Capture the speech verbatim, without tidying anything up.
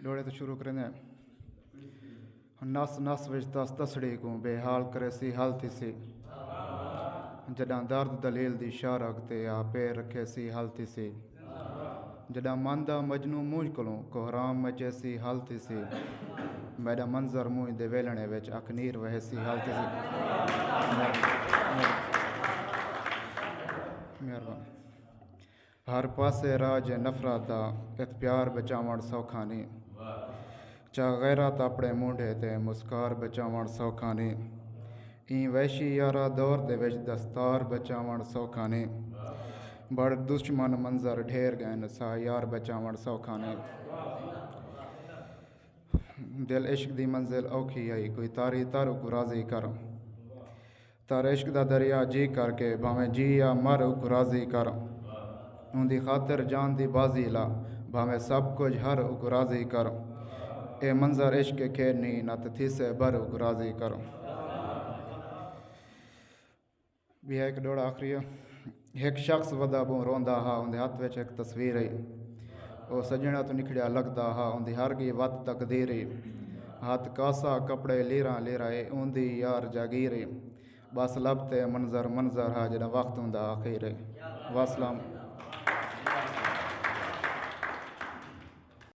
ݙوہڑے توں شروع کریندے ہیں۔ نس نس وچ تس تسڑی کوں بے حال کریسی، حل تھیسی۔ جݙاں درد دلیل دی شارگ تے آ پیر رکھیسی، حل تھیسی۔ جݙاں من دا مجنوں مونجھ کولوں کوہرام مچیسی، حل تھیسی۔ میݙا منظر مونجھ دے ویلݨے وچ اکھ نیر وہیسی، حل تھیسی۔ مہربانی۔ ہر پاسے راج نفرت دا، ات پیار بچاوݨ سوکھا نی۔ چا غیرت اپݨے مونڈھے تے مسکار بچاوݨ سوکھا نی۔ ایں وحشی یارا دور دے وچ دستار بچاوݨ سوکھا نی۔ بڑ دشمن منظر ڈھیر ڳئن، سا یار بچاوݨ سوکھا نی۔ دل عشق دی منزل اوکھی ہئی، کوئی تاری تر اکوں راضی کر۔ تر عشق دا دریا جی کر کے، بھاویں جی یا مر اکوں راضی کر۔ اوندی خاطر جان دی بازی لا، بھاویں سب کجھ ہر اکوں راضی کر۔ اے منظر عشق کھیݙ نی، نت تھیسے بر اکوں راضی کر۔ ٻیا ہک ݙوہڑا آخری ہے۔ ہک شخص ودا ٻہوں روندا ہا، اوندے ہتھ وچ ہک تصویر ہئی۔ او سڄݨاں توں نکھڑیا لڳدا ہا، اوندی ہر ڳی وت تقدیر ہئی۔ ہتھ کاسا کپڑے لیراں لیرا اے، اوندی یار جاگیر ہئی۔ ٻس لب تے منظر منظر ہا، جݙاں وقت اوندا آخر ہئی۔ وسلام۔